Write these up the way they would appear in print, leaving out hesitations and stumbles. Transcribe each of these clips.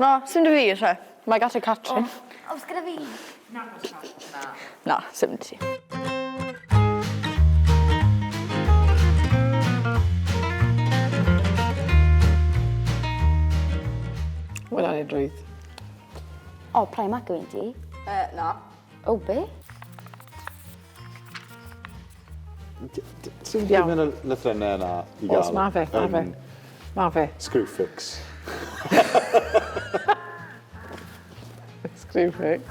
Na, sim 'da fi te. Mae gatre Catrin. O, oes gyda fi? Na, sim 'da ti. Wel, ar unrhyw. O, Primark yw un ti. Na. O, be? Ti'n ddim yn y lythrennau yna i gael? Oes, ma fe, ma fe. Ma fe. Screwfix. Screwfix.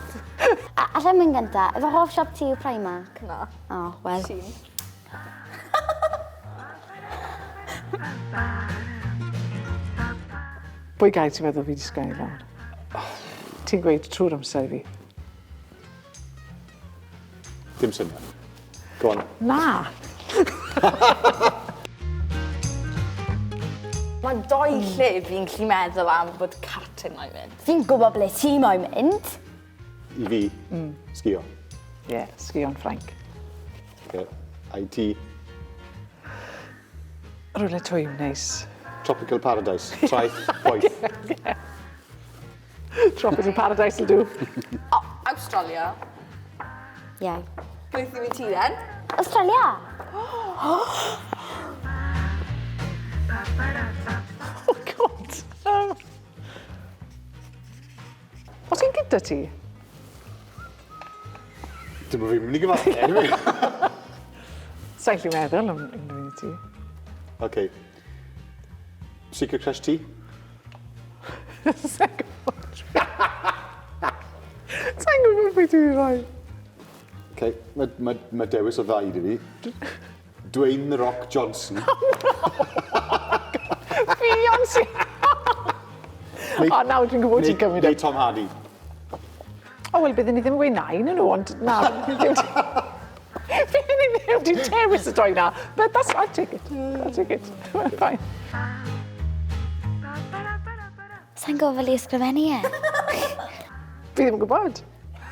Alla i mynd gynta. Efo hoff siop ti yw Primark? Na. O, wel. Shein. Pwy gair ti'n meddwl fi wedi sgwennu lawr? Ti'n gweud trwy'r amser i fi. Dim syniad. Go on. Na! Mae doi lle fi'n gallu meddwl am bod Catrin moyn mynd. Fi'n gwybod ble ti moyn mynd. I fi, sgio. Ie, yeah, sgio'n Ffrainc. Okay. A i ti? Rhywle twym, neis. Tropical paradise. Traeth, poeth. yeah. Tropical paradise will do. O, Australia. Ie. Yeah. Beth yw i ti then? Australia! Oh God. Oes un gyda ti? Dim bod fi'n mynd i gyfaddau, anyway. Sa'n gallu meddwl am unrhyw un i ti. Okay. Secret crush ti? Sa'n gwybod. Sa'n gwybod beth dwi'n rhoi. Okay, mae ma, ma dewis o ddau i fi. Dwayne The Rock Johnson. Beyoncé! O, nawr dwi'n gwybod ti'n gymryd. Neu Tom Hardy. O, wel, byddwn ni ddim yn gweud na i nhw, ond na. Byddwn ni ddim wedi dewis y doi na. But that's, I'll take it. I'll take it. Fine. Sa'n gwybod fel i ysgrifennu e. Fi ddim yn gwybod.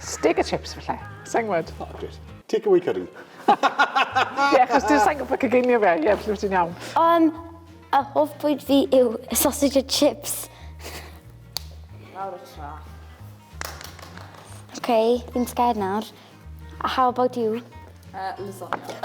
Steak a chips, falle. Sa'n gwybod. Oh, great. Take away curry. Ie, achos dwi'n sa'n gwybod coginio fe. Ie, felly ti'n iawn. A hoff bwyd fi yw sausage a chips. Lawr y traeth. OK, fi'n scared nawr. How about you? Lasagna.